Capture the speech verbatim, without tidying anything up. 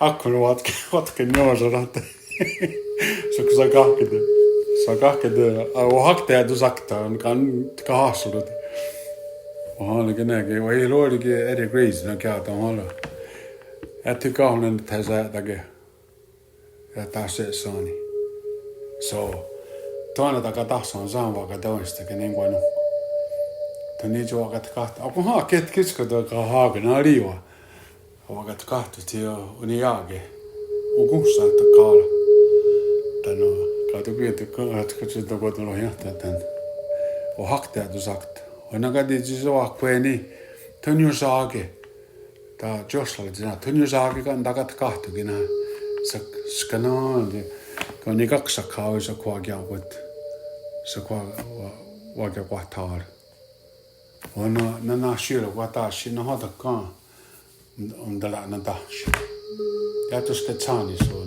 Ákhon wa'tke, wa'tke niiohserà:te. Sok sakáhkete. Sakáhkete. Á, ohákte'tosakta, kan, kaháhsarote. Ohén:la ki' nè:'e ki', wahiló:re' ki' Eddie Grace, nakia'tòn:hala'. Étho kahón:ne' ne thesa'tà:ke'. Iah tá:se' sá:ni. So, tó: ne takatáhsawen' sá:wen' wa'katewenhstha' ki' nè:'e kwah nón:'a. Tó: nitsi wa'katkáhtho. Akonhà:'a kè:t kí:ken kahá:ken nariwa'. Wa'katkáhtho tsi oniià:ke. Onkónhsa' takà:ra. Tánon, ka' tó: ki' ne tekatkatsi ne kwah nón:'a rohià:ta' tánon. Ohákte'tosakta'. Ó:nen ken tsi sewakwé:ni. Tó: niiohsà:ke. Tá: tióhsrale' tsi ná. Tó: niiohsà:ke ken takatkà:ton' ki' nè:'e. Sak-, skanà:te. Ken nikaksakhá:wi sakhwà:ke akwé:kon. Sakhwà:, wa-, wa'kekwathá:re'. Ó:nen, nà:'a nahsió:re' kwah táhsi nahò:ten' ken. Ó:nen tánon nahsi. Iah tó:kenske tsá:ni so.